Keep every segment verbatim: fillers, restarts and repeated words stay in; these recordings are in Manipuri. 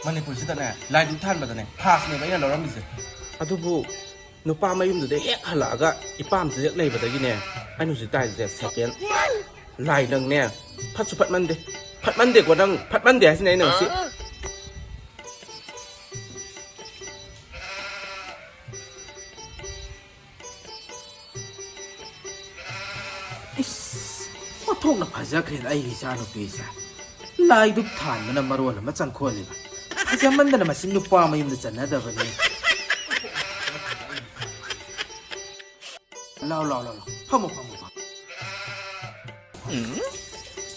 ꯃꯅꯤꯄꯨꯔꯁꯤꯗꯅꯦ, ꯂꯥꯏ ꯙꯨꯛ ꯊꯥꯟꯕꯗꯅꯦ, ꯐꯥꯔꯁꯅꯦꯕ ꯑꯩꯅ ꯂꯧꯔꯝꯃꯤꯁꯦ꯫ ꯑꯗꯨꯕꯨ ꯅꯨꯄꯥ ꯃꯌꯨꯝꯗꯨꯗ ꯍꯦꯛ ꯍꯜꯂꯛꯑꯒ ꯏꯄꯥꯝꯁꯦ ꯍꯦꯛ ꯂꯩꯕꯗꯒꯤꯅꯦ, ꯑꯩꯅ ꯍꯧꯖꯤꯛ ꯇꯥꯏꯁꯦ ꯁꯦꯀꯦꯟ꯫ ꯂꯥꯏ ꯅꯪꯅꯦ, ꯐꯠꯁꯨ ꯐꯠꯃꯟꯗꯦ꯫ ꯐꯠꯃꯟꯗꯦꯀꯣ ꯅꯪ, ꯐꯠꯃꯟꯗꯦ ꯍꯥꯏꯁꯤꯅꯦ ꯑꯩꯅ ꯉꯁꯤ꯫ ꯏꯁ, ꯑꯣꯟꯊꯣꯛꯅ ꯐꯖꯈ꯭ꯔꯦꯗ ꯑꯩꯒꯤ ꯏꯆꯥꯅꯨꯄꯤꯁꯦ꯫ ꯂꯥꯏ ꯙꯨꯛ ꯊꯥꯟꯕꯅ ꯃꯔꯣꯜ ꯑꯃ ꯆꯪꯈꯣꯜꯂꯤꯕ꯫ ꯐꯖꯃꯟꯗꯅ ꯃꯁꯤ ꯅꯨꯄꯥ ꯃꯌꯨꯝꯗ ꯆꯟꯅꯗꯕꯅꯤ꯫ ꯂꯥꯎ, ꯂꯥꯎ, ꯂꯥꯎ, ꯂꯥꯎ꯫ ꯐꯝꯃꯣ, ꯐꯝꯃꯣ, ꯐꯝꯃꯣ꯫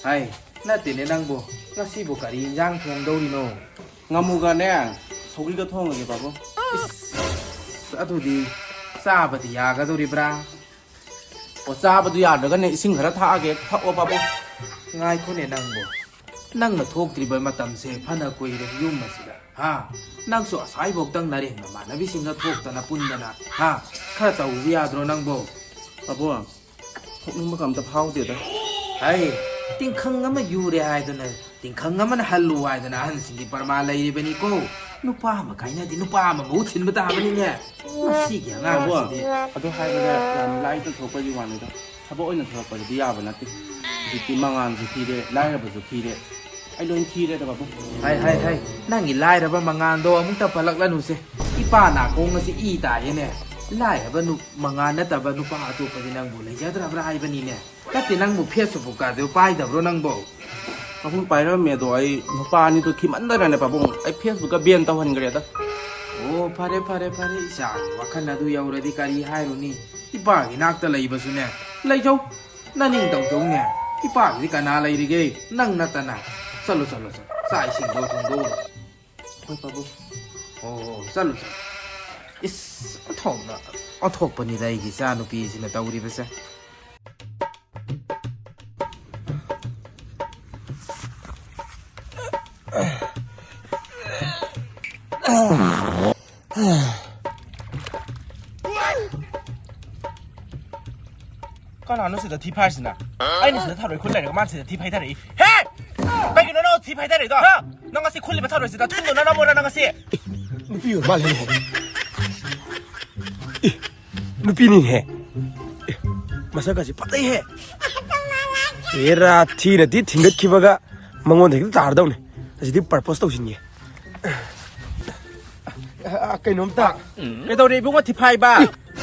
ꯍꯥꯏ, ꯅꯠꯇꯦꯅꯦ ꯅꯪꯕꯨ꯫ ꯉꯁꯤꯕꯨ ꯀꯔꯤ ꯏꯟꯖꯥꯡ ꯊꯣꯡꯗꯧꯔꯤꯅꯣ? ꯉꯥꯃꯨꯒꯅꯦ, ꯁꯧꯒ꯭ꯔꯤꯒ ꯊꯣꯡꯉꯒꯦ, ꯄꯥꯕꯨꯡ꯫ ꯏꯁ, ꯑꯗꯨꯗꯤ ꯆꯥꯕꯗꯤ ꯌꯥꯒꯗꯧꯔꯤꯕ꯭ꯔꯥ? ꯑꯣ, ꯆꯥꯕꯗꯨ ꯌꯥꯗ꯭ꯔꯒꯅꯦ, ꯏꯁꯤꯡ ꯈꯔ ꯊꯛꯑꯒꯦ, ꯊꯛꯑꯣ, ꯄꯥꯕꯨꯡ꯫ ꯉꯥꯏꯈꯣꯅꯦ ꯅꯪꯕꯨ꯫ ꯅꯪꯅ ꯊꯣꯛꯇ꯭ꯔꯤꯕ ꯃꯇꯝꯁꯦ ꯐꯅ ꯀꯨꯏꯔꯦ ꯌꯨꯝ ꯑꯁꯤꯗ, ꯍꯥ? ꯅꯪꯁꯨ ꯑꯁꯥꯏꯐꯥꯎꯇꯪ ꯅꯔꯦꯟ ꯅꯃꯥꯟꯅꯕꯤꯁꯤꯡꯒ ꯊꯣꯛꯇꯅ ꯄꯨꯟꯗꯅ, ꯍꯥ? ꯈꯔ ꯇꯧꯕ ꯌꯥꯗ꯭ꯔꯣ ꯅꯪꯕꯣ? ꯄꯥꯕꯨꯡ, ꯊꯣꯛꯅꯤꯡꯕꯒ ꯑꯝꯇ ꯐꯥꯎꯗꯦꯗ꯫ ꯍꯩ, ꯇꯤꯡꯈꯪ ꯑꯃ ꯌꯨꯔꯦ ꯍꯥꯏꯗꯅ, ꯇꯤꯡꯈꯪ ꯑꯃꯅ ꯍꯜꯂꯨ ꯍꯥꯏꯗꯅ ꯑꯍꯟꯁꯤꯡꯒꯤ ꯄ꯭ꯔꯃꯥꯟ ꯂꯩꯔꯤꯕꯅꯤꯀꯣ꯫ ꯅꯨꯄꯥ ꯑꯃ ꯀꯥꯏꯅꯗꯤ ꯅꯨꯄꯥ ꯑꯃ ꯃꯍꯨꯠ ꯁꯤꯟꯕ ꯇꯥꯕꯅꯤꯅꯦ꯫ ꯃꯁꯤꯒꯤ ꯄꯥꯕꯨꯡ, ꯑꯉꯥꯡꯁꯤꯗꯤ꯫ ꯑꯗꯨ ꯍꯥꯏꯕꯗ ꯌꯥꯝ ꯂꯥꯏꯗ ꯊꯣꯛꯄꯒꯤ ꯋꯥꯅꯤꯗ꯫ ꯊꯕꯛ ꯑꯣꯏꯅ ꯊꯣꯔꯛꯄꯗꯨꯗꯤ ꯌꯥꯕ ꯅꯠꯇꯦ꯫ ꯍꯧꯖꯤꯛꯇꯤ ꯃꯉꯥꯜꯁꯨ ꯊꯤꯔꯦ, ꯂꯥꯏꯔꯕꯁꯨ ꯊꯤꯔꯦ꯫ ꯑꯩ ꯂꯣꯏ ꯊꯤꯔꯦꯗ, ꯄꯥꯕꯨꯡ꯫ ꯍꯥꯏ, ꯍꯥꯏ, ꯍꯥꯏ, ꯅꯪꯒꯤ ꯂꯥꯏꯔꯕ ꯃꯉꯥꯜꯗꯣ ꯑꯃꯨꯛꯇ ꯄꯜꯂꯛꯂꯅꯨꯁꯦ꯫ ꯏꯄꯥ ꯅꯥꯀꯣꯡ ꯑꯁꯤ ꯏ ꯇꯥꯏꯌꯦꯅꯦ꯫ ꯂꯥꯏꯔꯕ ꯅꯨ-, ꯃꯉꯥꯜ ꯅꯠꯇꯕ ꯅꯨꯄꯥ ꯑꯇꯣꯞꯄꯗꯤ ꯅꯪꯕꯨ ꯂꯩꯖꯗ꯭ꯔꯕ꯭ꯔꯥ ꯍꯥꯏꯕꯅꯤꯅꯦ꯫ ꯅꯠꯇꯦ, ꯅꯪꯕꯨ Facebook ꯀꯥꯗꯨ ꯄꯥꯏꯗꯕ꯭ꯔꯣ ꯅꯪꯕꯣ? ꯄꯥꯕꯨꯡ, ꯄꯥꯏꯔꯝꯃꯦ, ꯑꯗꯣ ꯑꯩ ꯅꯨꯄꯥ ꯑꯅꯤꯗꯣ ꯊꯤꯃꯟꯗꯅꯅꯦ, ꯄꯥꯕꯨꯡ, ꯑꯩ Facebook ꯀ ban ꯇꯧꯍꯟꯈ꯭ꯔꯦꯗ꯫ ꯑꯣ, ꯐꯔꯦ, ꯐꯔꯦ, ꯐꯔꯦ, ꯏꯆꯥꯒꯤ ꯋꯥꯈꯜ ꯑꯗꯨ ꯌꯧꯔꯗꯤ ꯀꯔꯤ ꯍꯥꯏꯔꯨꯅꯤ? ꯏꯄꯥꯒꯤ ꯅꯥꯛꯇ ꯂꯩꯕꯁꯨꯅꯦ, ꯂꯩꯖꯧ, ꯅꯅꯤꯡ ꯇꯧꯖꯧꯅꯦ꯫ ꯏꯄꯥꯒꯤꯗꯤ ꯀꯅꯥ ꯂꯩꯔꯤꯒꯦ? ꯅꯪ ꯅꯠꯇꯅ꯫ ꯆꯠꯂꯣ, ꯆꯠꯂꯣ, ꯆꯠꯂꯣ, ꯆꯥꯛ ꯏꯁꯤꯡꯗꯣ ꯊꯣꯡꯗꯣꯛꯎꯔꯣ꯫ ꯍꯣꯏ, ꯄꯥꯕꯨꯡ꯫ ꯑꯣ, ꯆꯠꯂꯨ, ꯆꯠꯂꯨ꯫ ꯏꯁ, ꯑꯣꯟꯊꯣꯛꯅ, ꯑꯣꯟꯊꯣꯛꯄꯅꯤꯗ ꯑꯩꯒꯤ ꯏꯆꯥ ꯅꯨꯄꯤꯁꯤꯅ ꯇꯧꯔꯤꯕꯁꯦ꯫ ꯀꯅꯥꯅꯣ ꯁꯤꯗ ꯊꯤ ꯐꯥꯏꯔꯤꯁꯤꯅ? ꯑꯩꯅ ꯁꯤꯗ ꯊꯔꯣꯏ ꯈꯨꯠ ꯂꯩꯔꯒ ꯃꯥꯅ ꯁꯤꯗ ꯊꯤ ꯐꯥꯏꯊꯔꯛꯏ꯫ ꯍꯦ! ꯀꯩꯒꯤꯅꯣ ꯅꯪ ꯊꯤ ꯐꯥꯏꯗꯔꯤꯗꯣ? ꯍꯥ? ꯅꯪ ꯉꯁꯤ ꯈꯨꯜꯂꯤꯕ ꯊꯧꯔꯣꯏꯁꯤꯗ ꯊꯨꯟꯗꯣ ꯅꯅꯝꯃꯣꯔ ꯅꯪ ꯉꯁꯤ? ꯅꯨꯄꯤ ꯑꯣꯏ ꯃꯥꯜꯂꯦꯅꯦ꯫ ꯑꯦ, ꯅꯨꯄꯤꯅꯤꯅꯦꯍꯦ꯫ ꯑꯦ, ꯃꯁꯛꯀꯁꯦ ꯐꯖꯩꯍꯦ꯫ ꯑꯦꯔꯥ, ꯊꯤꯅꯗꯤ ꯊꯤꯡꯒꯠꯈꯤꯕꯒ ꯃꯉꯣꯟꯗ ꯍꯦꯛꯇ ꯇꯥꯔꯗꯧꯅꯤ꯫ ꯑꯁꯤꯗꯤ ꯄ꯭ꯔꯄꯣꯁ ꯇꯧꯁꯤꯟꯒꯦ꯫ ꯑ, ꯀꯩꯅꯣꯝꯇ꯫ ꯀꯩꯗꯧꯔꯦ ꯏꯕꯨꯡꯉꯣ ꯊꯤꯐꯥꯏꯕ?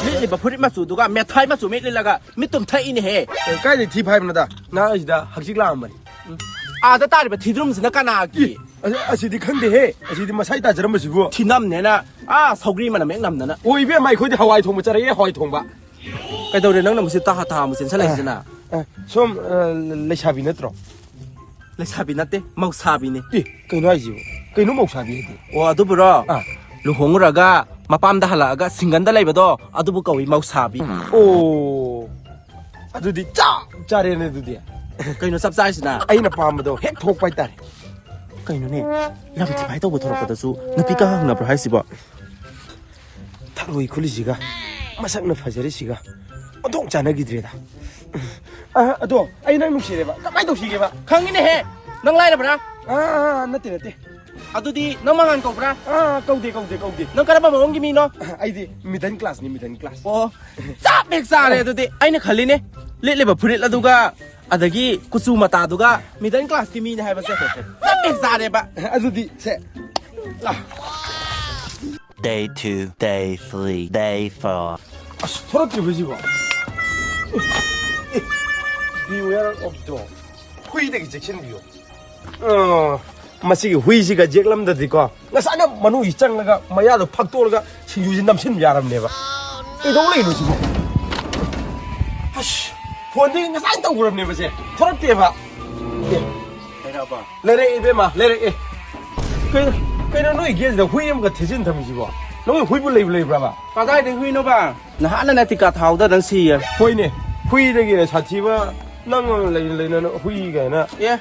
ꯂꯤꯠꯂꯤꯕ ꯐꯨꯔꯤꯠ ꯃꯆꯨꯗꯨꯒ ꯃꯦꯊꯥꯏ ꯃꯆꯨ ꯃꯦꯠꯂꯤꯜꯂꯒ ꯃꯤꯠꯇꯨꯝ ꯊꯛꯏꯅꯦꯍꯦ꯫ ꯑꯦ, ꯀꯥꯏꯗꯩ ꯊꯤ ꯐꯥꯏꯕꯅꯣꯗ? ꯅꯍꯥꯛ ꯑꯁꯤꯗ ꯍꯛꯆꯤꯛ ꯂꯥꯛꯑꯝꯕꯅꯤ꯫ ꯎꯝ꯫ ꯑꯥꯗ ꯇꯥꯔꯤꯕ ꯊꯤꯗ꯭ꯔꯨꯝꯁꯤꯅ ꯀꯅꯥꯒꯤ? ꯑꯁꯤ-, ꯑꯁꯤꯗꯤ ꯈꯪꯗꯦꯍꯦ꯫ ꯑꯁꯤꯗꯤ ꯃꯁꯥꯏ ꯇꯥꯖꯔꯝꯕꯁꯤꯕꯨ꯫ ꯊꯤꯅꯝꯅꯦꯅ, ꯑꯥ, ꯁꯧꯒ꯭ꯔꯤ ꯃꯅꯝ ꯍꯦꯛ ꯅꯝꯗꯅ꯫ ꯑꯣ, ꯏꯕꯦꯝꯃ, ꯑꯩꯈꯣꯏꯗꯤ ꯍꯋꯥꯏ ꯊꯣꯡꯕ ꯆꯥꯔꯛꯑꯦ, ꯍꯋꯥꯏ ꯊꯣꯡꯕ꯫ ꯀꯩꯗꯧꯔꯦ ꯅꯪꯅ ꯃꯁꯤ ꯇꯥꯍꯥ ꯇꯥꯍꯥ ꯑꯃꯨꯛ ꯆꯦꯟꯁꯜꯂꯛꯏꯁꯤꯅ? ꯑ, ꯁꯣꯝ, ꯑ, ꯂꯩꯁꯥꯕꯤ ꯅꯠꯇ꯭ꯔꯣ? ꯂꯩꯁꯥꯕꯤ ꯅꯠꯇꯦ, ꯃꯧꯁꯥꯕꯤꯅꯦ꯫ ꯑꯦ, ꯀꯩꯅꯣ ꯍꯥꯏꯁꯤꯕꯨ? ꯀꯩꯅꯣ ꯃꯧꯁꯥꯕꯤ ꯍꯥꯏꯗꯤ? ꯑꯣ, ꯑꯗꯨꯕꯨꯔꯣ? ꯑꯥ꯫ ꯂꯨꯍꯣꯡꯉꯨꯔꯒ ꯃꯄꯥꯝꯗ ꯍꯜꯂꯛꯑꯒ ꯁꯤꯡꯒꯟꯗ ꯂꯩꯕꯗꯣ, ꯑꯗꯨꯕꯨ ꯀꯧꯏ ꯃꯧꯁꯥꯕꯤ꯫ ꯑꯣ, ꯑꯗꯨꯗꯤ ꯆꯞ ꯆꯥꯔꯦꯅꯦ ꯑꯗꯨꯗꯤ꯫ ꯀꯩꯅꯣ ꯆꯞ ꯆꯥꯔꯤꯁꯤꯅ? ꯑꯩꯅ ꯄꯥꯝꯕꯗꯣ ꯍꯦꯛ ꯊꯣꯛꯄ ꯍꯥꯏꯇꯥꯔꯦ꯫ ꯀꯩꯅꯣꯅꯦ, ꯂꯝ ꯊꯤꯐꯥꯏ ꯇꯧꯕ ꯊꯣꯔꯛꯄꯗꯁꯨ ꯅꯨꯄꯤ ꯀꯥ ꯍꯪꯅꯕ꯭ꯔꯣ ꯍꯥꯏꯁꯤꯕꯣ? ꯊꯔꯣꯏ ꯈꯨꯜꯂꯤꯁꯤꯒ ꯃꯁꯛꯅ ꯐꯖꯔꯤꯁꯤꯒ ꯑꯣꯟꯊꯣꯛ ꯆꯥꯟꯅꯈꯤꯗ꯭ꯔꯦꯗ꯫ ꯑ, ꯑꯗꯣ ꯑꯩ ꯅꯪ ꯅꯨꯡꯁꯤꯔꯦꯕ, ꯀꯃꯥꯏꯅ ꯇꯧꯁꯤꯒꯦꯕ? ꯈꯪꯉꯤꯅꯦꯍꯦ, ꯅꯪ ꯂꯥꯏꯔꯕ꯭ꯔꯥ? ꯑꯥ, ꯑꯥ, ꯅꯠꯇꯦ, ꯅꯠꯇꯦ꯫ ꯑꯗꯨꯗꯤ ꯅꯪ ꯃꯉꯥꯟ ꯀꯧꯕ꯭ꯔꯥ? ꯑꯥ, ꯀꯧꯗꯦ, ꯀꯧꯗꯦ, ꯀꯧꯗꯦ꯫ ꯅꯪ ꯀꯔꯝꯕ ꯃꯑꯣꯡꯒꯤ ꯃꯤꯅꯣ? ꯑꯩꯗꯤ ꯃꯤꯗꯜ ꯀ꯭ꯂꯥꯁꯅꯤ, ꯃꯤꯗꯜ ꯀ꯭ꯂꯥꯁ꯫ ꯑꯣ, ꯆꯞ ꯍꯦꯛ ꯆꯥꯔꯦ ꯑꯗꯨꯗꯤ꯫ ꯑꯩꯅ ꯈꯜꯂꯤꯅꯦ, ꯂꯤꯠꯂꯤꯕ ꯐꯨꯔꯤꯠ ꯑꯗꯨꯒ ꯑꯗꯒꯤ ꯀꯨꯆꯨ ꯃꯇꯥꯗꯨꯒ ꯃꯤꯗꯜ ꯀ꯭ꯂꯥꯁꯀꯤ ꯃꯤꯅꯦ ꯍꯥꯏꯕꯁꯦ ꯆꯞ ꯍꯦꯛ ꯆꯥꯔꯦꯕ꯫ ꯑꯗꯨꯗꯤ ꯁꯦ, ꯂꯥ꯫ Day two, day three, day four. ꯑꯁ, ꯊꯣꯔꯛꯇ꯭ꯔꯤꯕꯣ ꯁꯤꯕꯣ? Beware of dog. ꯍꯨꯏꯗꯒꯤ ꯆꯦꯛꯁꯤꯟꯕꯤꯌꯨ꯫ ꯑ, ꯃꯁꯤꯒꯤ ꯍꯨꯏꯁꯤꯒ ꯌꯦꯛꯂꯝꯗꯗꯤꯀꯣ, ꯉꯁꯥꯏꯅ ꯃꯅꯨꯡꯁꯤ ꯆꯪꯂꯒ ꯃꯌꯥꯗꯣ ꯐꯛꯇꯣꯛꯂꯒ ꯁꯤꯡꯖꯨꯁꯤ ꯅꯝꯁꯤꯟꯕ ꯌꯥꯔꯝꯅꯦꯕ꯫ ꯀꯩꯗꯧ ꯂꯩꯅꯣ ꯁꯤꯕꯣ? ꯑꯁ, ꯐꯣꯟꯗꯤ ꯉꯁꯥꯏ ꯇꯧꯈ꯭ꯔꯕꯅꯦꯕ ꯁꯦ, ꯊꯣꯔꯛꯇꯦꯕ꯫ ꯑꯦ, ꯂꯩꯔꯛꯑꯕꯣ? ꯂꯩꯔꯛꯑꯦ ꯏꯕꯦꯝꯃ, ꯂꯩꯔꯛꯑꯦ꯫ ꯀꯩꯅꯣ, ꯀꯩꯅꯣ ꯅꯣꯏ ꯒꯦꯠꯁꯤꯗ ꯍꯨꯏ ꯑꯃꯒ ꯊꯦꯠꯆꯤꯟ ꯊꯝꯃꯤꯁꯤꯕꯣ? ꯅꯣꯏ ꯍꯨꯏꯕꯨ ꯂꯩꯕꯨ ꯂꯩꯕ꯭ꯔꯕ? ꯀꯗꯥꯏꯗꯩ ꯍꯨꯏꯅꯣꯕ? ꯅꯍꯥꯟꯅ ꯅꯠꯇꯤꯀꯥ ꯊꯥꯎꯗ ꯅꯪ ꯁꯤꯌꯦ꯫ ꯍꯣꯏꯅꯦ, ꯍꯨꯏꯗꯒꯤ ꯍꯦꯟꯅ ꯁꯥꯊꯤꯕ ꯅꯪ ꯂꯩꯅ ꯂꯩꯅ ꯍꯨꯏ ꯀꯥꯏꯅ꯫ ꯑꯦ,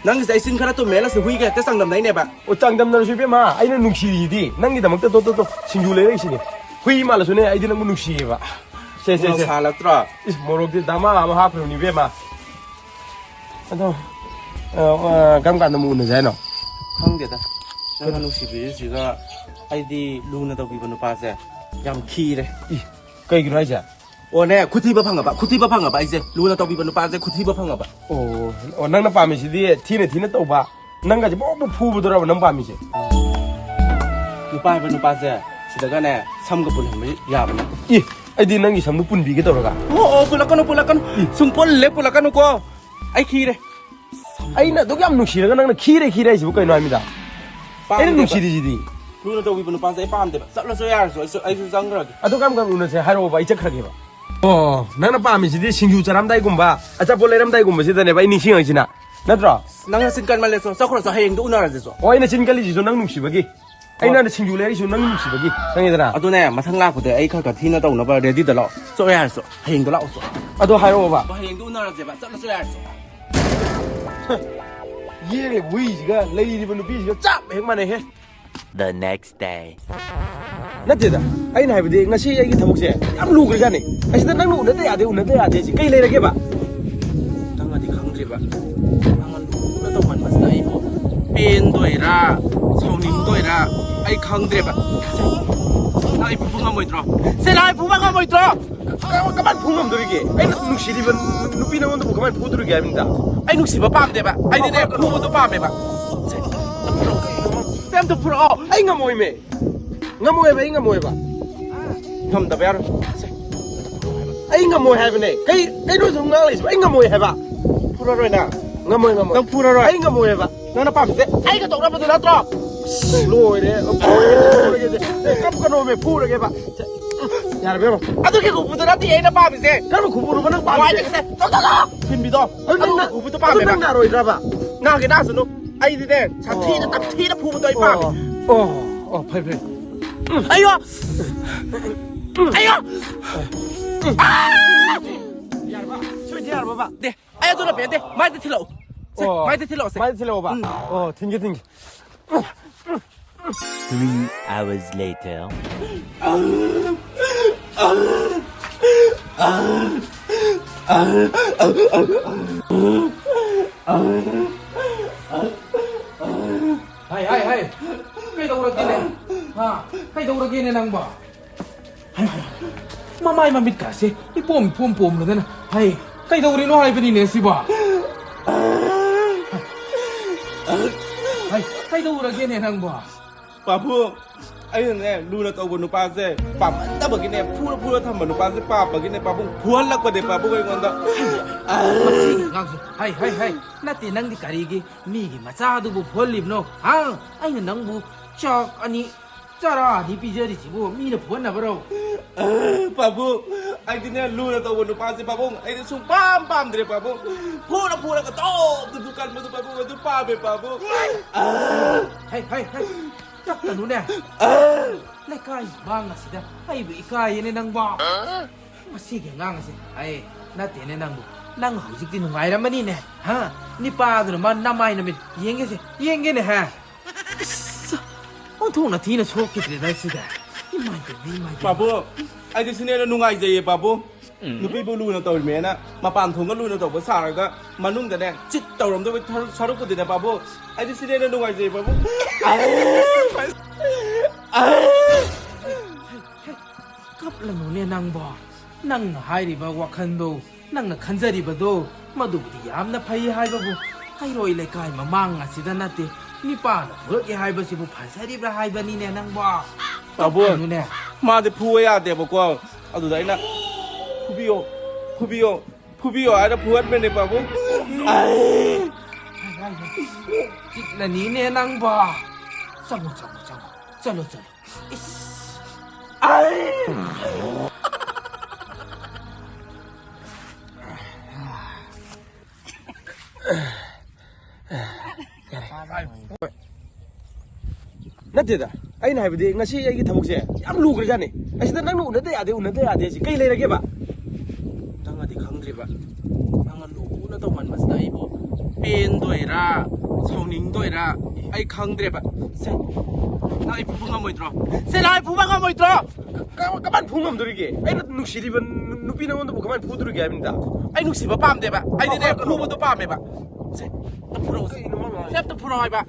ꯅꯪꯒꯤꯁꯦ ꯑꯩ ꯆꯤꯟ ꯈꯔ ꯇꯨꯝꯃꯦ, ꯅꯪꯁꯦ ꯍꯨꯏꯒ ꯍꯦꯛꯇ ꯆꯥꯡꯗꯝꯅꯩꯅꯦꯕ꯫ ꯑꯣ, ꯆꯥꯡꯗꯝꯅꯔꯁꯨ ꯏꯕꯦꯝꯃ, ꯑꯩꯅ ꯅꯨꯡꯁꯤꯔꯤꯁꯤꯗꯤ ꯅꯪꯒꯤꯗꯃꯛꯇ꯫ ꯇꯣ, ꯇꯣ, ꯇꯣ, ꯁꯤꯡꯖꯨ ꯂꯩꯔꯛꯏꯁꯤꯅꯦ꯫ ꯍꯨꯏ ꯃꯥꯜꯂꯁꯨꯅꯦ, ꯑꯩꯗꯤ ꯅꯪꯕꯨ ꯅꯨꯡꯁꯤꯌꯦꯕ꯫ ꯁꯦ, ꯁꯦ, ꯃꯣꯔꯣꯛ ꯁꯦ꯫ ꯁꯥꯍꯜꯂꯛꯇ꯭ꯔꯣ? ꯏꯁ, ꯃꯣꯔꯣꯛꯇꯤ ꯗꯃꯥ ꯑꯃ ꯍꯥꯞꯈ꯭ꯔꯕꯅꯤ ꯏꯕꯦꯝꯃ꯫ ꯑꯗꯣ, ꯑ, ꯑ, ꯀꯔꯝ ꯀꯥꯟꯗ ꯑꯃꯨꯛ ꯎꯅꯁꯦ ꯍꯥꯏꯅꯣ? ꯈꯪꯗꯦꯗ꯫ ꯅꯪꯅ ꯅꯨꯡꯁꯤꯕꯤꯔꯤꯁꯤꯒ ꯑꯩꯗꯤ ꯂꯨꯅ ꯇꯧꯕꯤꯕ ꯅꯨꯄꯥꯁꯦ ꯌꯥꯝ ꯈꯤꯔꯦ꯫ ꯏ, ꯀꯩꯒꯤꯅꯣ ꯍꯥꯏꯁꯦ? ꯑꯣꯅꯦ, ꯈꯨꯊꯤꯕ ꯐꯪꯉꯕ, ꯈꯨꯊꯤꯕ ꯐꯪꯉꯕ ꯑꯩꯁꯦ꯫ ꯂꯨꯅ ꯇꯧꯕꯤꯕ ꯅꯨꯄꯥꯁꯦ ꯈꯨꯊꯤꯕ ꯐꯪꯉꯕ꯫ ꯑꯣ, ꯑꯣ, ꯅꯪꯅ ꯄꯥꯝꯃꯤꯁꯤꯗꯤ ꯊꯤꯅ ꯊꯤꯅ ꯇꯧꯕ, ꯅꯪꯒꯁꯦ ꯄꯣꯛꯄ ꯐꯨꯕꯗꯨꯔꯕ ꯅꯪ ꯄꯥꯝꯃꯤꯁꯦ? ꯅꯨꯄꯥ ꯍꯥꯏꯕ ꯅꯨꯄꯥꯁꯦ ꯁꯤꯗꯒꯅꯦ ꯁꯝꯒ ꯄꯨꯜꯍꯟꯕ ꯌꯥꯕꯅꯦ꯫ ꯏ, ꯑꯩꯗꯤ ꯅꯪꯒꯤ ꯁꯝꯗꯨ ꯄꯨꯟꯕꯤꯒꯦ ꯇꯧꯔꯒ꯫ ꯑꯣ, ꯑꯣ, ꯄꯨꯜꯂꯛꯀꯅꯨ, ꯄꯨꯜꯂꯛꯀꯅꯨ꯫ ꯁꯨꯝ ꯄꯨꯜꯂꯦ, ꯄꯨꯜꯂꯛꯀꯅꯨꯀꯣ꯫ ꯑꯩ ꯈꯤꯔꯦ꯫ ꯑꯩꯅ ꯑꯗꯨꯛ ꯌꯥꯝ ꯅꯨꯡꯁꯤꯔꯒ ꯅꯪꯅ ꯈꯤꯔꯦ, ꯈꯤꯔꯦ ꯍꯥꯏꯁꯤꯕꯨ ꯀꯩꯅꯣ ꯍꯥꯏꯃꯤꯗ? ꯑꯩꯅ ꯄꯥꯝꯗꯦꯕ꯫ ꯅꯨꯡꯁꯤꯔꯤꯁꯤꯗꯤ꯫ ꯂꯨꯅ ꯇꯧꯕꯤꯕ ꯅꯨꯄꯥꯁꯦ ꯑꯩ ꯄꯥꯝꯗꯦꯕ꯫ ꯆꯠꯂꯁꯨ ꯌꯥꯔꯁꯨ ꯑꯩꯁꯨ, ꯑꯩꯁꯨ ꯆꯪꯈ꯭ꯔꯒꯦ꯫ ꯑꯗꯨ ꯀꯔꯝ ꯀꯥꯟ ꯎꯅꯁꯦ ꯍꯥꯏꯔꯛꯑꯣꯕ, ꯑꯩ ꯆꯠꯈ꯭ꯔꯒꯦꯕ꯫ ꯑꯣ, ꯅꯪꯅ ꯄꯥꯝꯃꯤꯁꯤꯗꯤ ꯁꯤꯡꯖꯨ ꯆꯥꯔꯝꯗꯥꯏꯒꯨꯝꯕ, ꯑꯆꯥꯄꯣꯠ ꯂꯩꯔꯝꯗꯥꯏꯒꯨꯝꯕꯁꯤꯗꯅꯦꯕ ꯑꯩ ꯅꯤꯡꯁꯤꯡꯉꯛꯏꯁꯤꯅ, ꯅꯠꯇ꯭ꯔꯣ? ꯅꯪꯅ ꯆꯤꯟ ꯀꯟꯃꯜꯂꯦ, ꯆꯣ, ꯆꯠꯈ꯭ꯔꯣ, ꯆꯣ, ꯍꯌꯦꯡꯗꯣ ꯎꯅꯔꯁꯦ, ꯆꯣ꯫ ꯑꯣ, ꯑꯩꯅ ꯆꯤꯟ ꯀꯜꯂꯤꯁꯤꯁꯨ ꯅꯪ ꯅꯨꯡꯁꯤꯕꯒꯤ꯫ ꯑꯩꯅ ꯁꯤꯡꯖꯨ ꯂꯩꯔꯛꯏꯁꯨ ꯅꯪ ꯅꯨꯡꯁꯤꯕꯒꯤ, ꯈꯪꯉꯦꯗꯅ? ꯑꯗꯨꯅꯦ, ꯃꯊꯪ ꯂꯥꯛꯄꯗ ꯑꯩ ꯈꯔ ꯈꯔ ꯊꯤꯅ ꯇꯧꯅꯕ ꯔꯦꯗꯤꯗ ꯂꯥꯛꯑꯣ꯫ ꯆꯣ, ꯌꯥꯔꯁꯨ, ꯍꯌꯦꯡꯗꯣ ꯂꯥꯛꯑꯣ, ꯆꯣ꯫ ꯑꯗꯣ ꯍꯥꯏꯔꯛꯑꯣꯕ꯫ ꯑꯣ, ꯍꯌꯦꯡꯗꯣ ꯎꯅꯔꯁꯦꯕ, ꯆꯠꯂꯁꯨ ꯌꯥꯔꯁꯨ꯫ ꯌꯦꯡꯂꯤꯕ ꯍꯨꯏꯁꯤꯒ ꯂꯩꯔꯤꯕ ꯅꯨꯄꯤꯁꯤꯒ ꯆꯞ ꯍꯦꯛ ꯃꯥꯟꯅꯩꯍꯦ꯫ The next day. ꯅꯠꯇꯦꯗ, ꯑꯩꯅ ꯍꯥꯏꯕꯗꯤ ꯉꯁꯤ ꯑꯩꯒꯤ ꯊꯕꯛꯁꯦ ꯌꯥꯝ ꯂꯨꯈ꯭ꯔꯖꯥꯠꯅꯤ꯫ ꯑꯁꯤꯗ ꯅꯪꯅ ꯎꯅꯗ ꯌꯥꯗꯦ, ꯎꯅꯗ ꯌꯥꯗꯦ ꯁꯤ ꯀꯩ ꯂꯩꯔꯒꯦꯕ? ꯅꯪꯅꯗꯤ ꯈꯪꯗ꯭ꯔꯤꯕ꯫ ꯅꯪꯅ ꯂꯨꯅ ꯇꯧꯃꯟꯕꯁꯤꯗ ꯑꯩꯕꯨ ꯄꯦꯟꯗꯣꯏꯔꯥ, ꯁꯥꯎꯅꯤꯡꯗꯣꯏꯔꯥ, ꯑꯩ ꯈꯪꯗ꯭ꯔꯦꯕ꯫ ꯁꯦ, ꯅꯪ ꯑꯩ ꯐꯨꯕ ꯉꯝꯃꯣꯏꯗ꯭ꯔꯣ? ꯁꯦ, ꯅꯪ ꯑꯩ ꯐꯨꯕ ꯉꯝꯃꯣꯏꯗ꯭ꯔꯣ? ꯀꯃꯥꯏ-, ꯀꯃꯥꯏꯅ ꯐꯨ ꯉꯝꯗꯣꯔꯤꯒꯦ? ꯑꯩꯅ ꯅꯨꯡꯁꯤꯔꯤꯕ ꯅꯨꯄꯤ ꯅꯉꯣꯟꯗꯕꯨ ꯀꯃꯥꯏꯅ ꯐꯨꯗꯣꯔꯤꯒꯦ ꯍꯥꯏꯕꯅꯤꯗ? ꯑꯩ ꯅꯨꯡꯁꯤꯕ ꯄꯥꯝꯗꯦꯕ꯫ ꯑꯩꯗꯤꯅꯦ, ꯐꯨꯕꯗꯣ ꯄꯥꯝꯃꯦꯕ꯫ ꯁꯦ, ꯑꯝꯇ ꯐꯨꯔꯛꯑꯣ꯫ ꯑꯩ ꯉꯝꯃꯣꯏꯃꯦ꯫ ꯉꯝꯃꯣꯏꯕ, ꯑꯩ ꯉꯝꯃꯣꯏꯕ꯫ ꯉꯝꯗꯕ ꯌꯥꯔꯣꯏ꯫ ꯁꯦ, ꯑꯩ ꯉꯝꯃꯣꯏ ꯍꯥꯏꯕꯅꯦ꯫ ꯀꯩ, ꯀꯩꯅꯣ ꯁꯨꯝ ꯉꯥꯡꯂꯛꯏꯁꯤꯕꯣ? ꯑꯩ ꯉꯝꯃꯣꯏ ꯍꯥꯏꯕ꯫ ꯐꯨꯔꯔꯣꯏ ꯅꯪ? ꯉꯝꯃꯣꯏ, ꯉꯝꯃꯣꯏ꯫ ꯅꯪ ꯐꯨꯔꯔꯣꯏ? ꯑꯩ ꯉꯝꯃꯣꯏꯕ꯫ ꯅꯪꯅ ꯄꯥꯝꯃꯤꯁꯦ ꯑꯩꯒ ꯇꯧꯅꯕꯗꯨ ꯅꯠꯇ꯭ꯔꯣ? ꯂꯣꯏꯔꯦ꯫ ꯐꯨꯔꯒꯦ꯫ ꯑꯦ, ꯀꯞꯀꯅꯣꯃꯦ, ꯐꯨꯔꯒꯦꯕ꯫ ꯌꯥꯔꯕ ꯌꯦꯡꯉꯣ꯫ ꯑꯗꯨꯒꯤ ꯈꯨꯕꯨꯗꯨ ꯅꯠꯇꯦ ꯑꯩꯅ ꯄꯥꯝꯃꯤꯁꯦ꯫ ꯀꯔꯝꯕ ꯈꯨꯕꯨꯗꯨꯅꯣ ꯅꯪ ꯄꯥꯝꯃꯤꯁꯦ? ꯅꯨꯡꯉꯥꯏꯇꯦ꯫ ꯆꯠꯂꯣ, ꯆꯠꯂꯣ꯫ ꯑꯗꯨ ꯅꯪ ꯑꯗꯨꯒꯤ ꯅ-, ꯈꯨꯕꯨꯗꯨ ꯑꯗꯨ ꯄꯥꯝꯃꯦꯕ꯫ ꯅꯪ ꯅꯥꯔꯣꯏꯗ꯭ꯔꯕ? ꯅꯥꯒꯦ ꯅꯥꯁꯅꯨ꯫ ꯑꯩꯗꯤꯅꯦ, ꯁꯥꯊꯤꯅ, ꯑꯣ꯫ ꯇꯝꯊꯤꯅ ꯐꯨꯕꯗꯣ ꯑꯩ ꯄꯥꯝꯃꯦ꯫ ꯑꯣ, ꯑꯣ, ꯐꯩ, ꯐꯩ꯫ ꯑꯌꯣ! ꯑꯌꯣ! ꯑꯥ! ꯌꯥꯔꯕ? ꯁꯣꯏꯗ ꯌꯥꯔꯕꯕ? ꯗꯦ, ꯑꯩ ꯑꯗꯨꯅ ꯄꯦꯟꯗꯦ꯫ ꯃꯥꯏꯗ ꯊꯤꯜꯂꯛꯎ꯫ ꯁꯦ, ꯑꯣ꯫ ꯃꯥꯏꯗ ꯊꯤꯜꯂꯛꯑꯣ, ꯁꯦ꯫ ꯃꯥꯏꯗ ꯊꯤꯜꯂꯛꯑꯣꯕ? ꯎꯝ꯫ ꯑꯣ, ꯊꯤꯟꯒꯦ, ꯊꯤꯟꯒꯦ꯫ Three hours later. ꯍꯥꯏ, ꯍꯥꯏ, ꯍꯥꯏ꯫ ꯀꯩꯗꯧꯔꯒꯦꯅꯦ? ꯍꯥ? ꯀꯩꯗꯧꯔꯒꯦꯅꯦ ꯅꯪꯕꯣ? ꯍꯥꯏ, ꯍꯥꯏ, ꯍꯥꯏ꯫ ꯃꯃꯥꯏ ꯃꯃꯤꯠꯀꯥꯁꯦ ꯏꯄꯣꯝ ꯏꯄꯣꯝ ꯄꯣꯝꯂꯗꯅ꯫ ꯍꯥꯏ, ꯀꯩꯗꯧꯔꯤꯅꯣ ꯍꯥꯏꯕꯅꯤꯅꯦ ꯁꯤꯕꯣ? ꯍꯥꯏ, ꯀꯩꯗꯧꯔꯒꯦꯅꯦ ꯅꯪꯕꯣ? ꯄꯥꯕꯨꯡ, ꯑꯩꯅꯅꯦ, ꯂꯨꯅ ꯇꯧꯕ ꯅꯨꯄꯥꯁꯦ ꯄꯥꯝꯃꯟꯗꯕꯒꯤꯅꯦ, ꯐꯨꯔ ꯐꯨꯔ ꯊꯝꯕ ꯅꯨꯄꯥꯁꯦ ꯄꯥꯝꯕꯒꯤꯅꯦ, ꯄꯥꯕꯨꯡ, ꯐꯨꯍꯜꯂꯛꯄꯅꯦ, ꯄꯥꯕꯨꯡ, ꯑꯩꯉꯣꯟꯗ꯫ ꯃꯁꯤꯒꯤ ꯑꯉꯥꯡꯁꯦ, ꯍꯥꯏ, ꯍꯥꯏ, ꯍꯥꯏ, ꯅꯠꯇꯦ, ꯅꯪꯗꯤ ꯀꯔꯤꯒꯤ ꯃꯤꯒꯤ ꯃꯆꯥꯗꯨꯕꯨ ꯐꯨꯍꯜꯂꯤꯕꯅꯣ? ꯍꯥ? ꯑꯩꯅ ꯅꯪꯕꯨ ꯆꯥꯛ ꯑꯅꯤ, ꯆꯔꯥ ꯑꯅꯤ ꯄꯤꯖꯔꯤꯁꯤꯕꯨ ꯃꯤꯅ ꯐꯨꯍꯟꯅꯕꯔꯣ? ꯄꯥꯕꯨꯡ, ꯑꯩꯗꯤꯅꯦ, ꯂꯨꯅ ꯇꯧꯕ ꯅꯨꯄꯥꯁꯦ, ꯄꯥꯕꯨꯡ, ꯑꯩꯗꯤ ꯁꯨꯡꯄꯥꯝ ꯄꯥꯝꯗ꯭ꯔꯦ, ꯄꯥꯕꯨꯡ꯫ ꯐꯨꯔ ꯐꯨꯔꯒ ꯇꯣꯞ ꯇꯨ ꯀꯟꯕꯗꯨ, ꯄꯥꯕꯨꯡ, ꯑꯗꯨ ꯄꯥꯝꯃꯦ, ꯄꯥꯕꯨꯡ꯫ ꯍꯩ, ꯍꯩ, ꯍꯩ, ꯀꯞꯀꯅꯨꯅꯦ꯫ ꯂꯩꯀꯥꯏ ꯃꯃꯥꯡ ꯑꯁꯤꯗ ꯑꯩꯕꯨ ꯏꯀꯥꯏꯌꯦꯅꯦ ꯅꯪꯕꯣ꯫ ꯃꯁꯤꯒꯤ ꯑꯉꯥꯡ ꯑꯁꯦ, ꯑꯩ ꯅꯠꯇꯦꯅꯦ ꯅꯪꯕꯨ꯫ ꯅꯪ ꯍꯧꯖꯤꯛꯇꯤ ꯅꯨꯡꯉꯥꯏꯔꯝꯃꯅꯤꯅꯦ, ꯍꯥ? ꯅꯤꯄꯥꯗꯨꯅ ꯃꯥ ꯅꯃꯥꯏ ꯅꯃꯤꯠ ꯌꯦꯡꯒꯦꯁꯦ, ꯌꯦꯡꯒꯦꯅꯦ, ꯍꯥ? ꯏꯁ, ꯑꯣꯟꯊꯣꯛꯅ ꯊꯤꯅ ꯁꯣꯛꯈꯤꯗ꯭ꯔꯦꯗ ꯁꯤꯗ꯫ ꯏꯃꯥꯏ ꯄꯦꯝꯃ, ꯏꯃꯥꯏ ꯄꯦꯝꯃ꯫ ꯄꯥꯕꯨꯡ, ꯑꯩꯗꯤ ꯁꯤꯅ ꯍꯦꯟꯅ ꯅꯨꯡꯉꯥꯏꯖꯩꯌꯦ, ꯄꯥꯕꯨꯡ꯫ ꯎꯝ꯫ ꯅꯨꯄꯤꯕꯨ ꯂꯨꯅ ꯇꯧꯔꯤꯃꯦꯅ ꯃꯄꯥꯟ ꯊꯣꯡꯒ ꯂꯨꯅ ꯇꯧꯕ ꯁꯥꯔꯒ ꯃꯅꯨꯡꯗꯅꯦ ꯆꯤꯠ ꯇꯧꯔꯝꯗꯧꯕ ꯁꯔꯨꯛ-, ꯁꯔꯨꯛꯄꯨꯗꯤꯅꯦ, ꯄꯥꯕꯨꯡ, ꯑꯩꯗꯤ ꯁꯤꯅ ꯍꯦꯟꯅ ꯅꯨꯡꯉꯥꯏꯖꯩꯌꯦ, ꯄꯥꯕꯨꯡ꯫ ꯀꯞꯂꯅꯨꯅꯦ ꯅꯪꯕꯣ꯫ ꯅꯪꯅ ꯍꯥꯏꯔꯤꯕ ꯋꯥꯈꯜꯗꯣ, ꯅꯪꯅ ꯈꯟꯖꯔꯤꯕꯗꯣ, ꯃꯗꯨꯕꯨꯗꯤ ꯌꯥꯝꯅ ꯐꯩ ꯍꯥꯏꯕꯕꯨ, ꯀꯩꯔꯣꯏ ꯂꯩꯀꯥꯏ ꯃꯃꯥꯡ ꯑꯁꯤꯗ ꯅꯠꯇꯦ, ꯅꯤꯄꯥꯅ ꯐꯨꯔꯛꯑꯦ ꯍꯥꯏꯕꯁꯤꯕꯨ ꯐꯖꯔꯤꯕ꯭ꯔꯥ ꯍꯥꯏꯕꯅꯤꯅꯦ ꯅꯪꯕꯣ꯫ ꯄꯥꯕꯨꯡ, ꯀꯞꯀꯅꯨꯅꯦ꯫ ꯃꯥꯗꯤ ꯐꯨꯕ ꯌꯥꯗꯦꯕꯀꯣ, ꯑꯗꯨꯗ ꯑꯩꯅ, "ꯐꯨꯕꯤꯌꯣ, ꯐꯨꯕꯤꯌꯣ, ꯐꯨꯕꯤꯌꯣ" ꯍꯥꯏꯅ ꯐꯨꯍꯟꯕꯅꯦ, ꯄꯥꯕꯨꯡ꯫ ꯆꯤꯠꯂꯅꯤꯅꯦ ꯅꯪꯕꯣ꯫ ꯆꯪꯉꯣ, ꯆꯪꯉꯣ, ꯆꯪꯉꯣ꯫ ꯆꯠꯂꯣ, ꯆꯠꯂꯣ꯫ ꯏꯁ! ꯑꯩ! ꯅꯠꯇꯦꯗ, ꯑꯩꯅ ꯍꯥꯏꯕꯗꯤ ꯉꯁꯤ ꯑꯩꯒꯤ ꯊꯕꯛꯁꯦ ꯌꯥꯝ ꯂꯨꯈ꯭ꯔꯖꯥꯠꯅꯤ꯫ ꯑꯁꯤꯗ ꯅꯪꯅ ꯎꯅꯗ ꯌꯥꯗꯦ, ꯎꯅꯗ ꯌꯥꯗꯦ ꯍꯥꯏꯁꯤ ꯀꯩ ꯂꯩꯔꯒꯦꯕ? ꯅꯪꯅꯗꯤ ꯈꯪꯗ꯭ꯔꯤꯕ꯫ ꯅꯪꯅ ꯂꯨꯅ ꯇꯧꯃꯟꯕꯁꯤꯗ ꯑꯩꯕꯨ ꯄꯦꯟꯗꯣꯏꯔꯥ, ꯁꯥꯎꯅꯤꯡꯗꯣꯏꯔꯥ, ꯑꯩ ꯈꯪꯗ꯭ꯔꯦꯕ꯫ ꯁꯦ, ꯅꯪ ꯑꯩ ꯐꯨꯕ ꯉꯝꯃꯣꯏꯗ꯭ꯔꯣ? ꯁꯦ, ꯅꯪ ꯑꯩ ꯐꯨꯕ ꯉꯝꯃꯣꯏꯗ꯭ꯔꯣ? ꯀ-, ꯀꯃꯥꯏꯅ ꯐꯨ ꯉꯝꯗꯣꯔꯤꯒꯦ? ꯑꯩꯅ ꯅꯨꯡꯁꯤꯔꯤꯕ ꯅꯨ-, ꯅꯨꯄꯤ ꯅꯉꯣꯟꯗ ꯀꯃꯥꯏꯅ ꯐꯨꯗꯣꯔꯤꯒꯦ ꯍꯥꯏꯕꯅꯤꯗ? ꯑꯩ ꯅꯨꯡꯁꯤꯕ ꯄꯥꯝꯗꯦꯕ꯫ ꯑꯩꯗꯤꯅꯦ, ꯐꯨꯕꯗꯣ ꯄꯥꯝꯃꯦꯕ꯫ ꯁꯦ, ꯑꯝꯇ ꯐꯨꯔꯛꯑꯣꯁꯦ꯫ ꯀꯩꯅꯣ ꯃꯥ ꯉꯥꯡꯉꯤꯁꯦ? ꯁꯦ, ꯑꯝꯇ ꯐꯨꯔꯛꯑꯣ ꯍꯥꯏꯕ꯫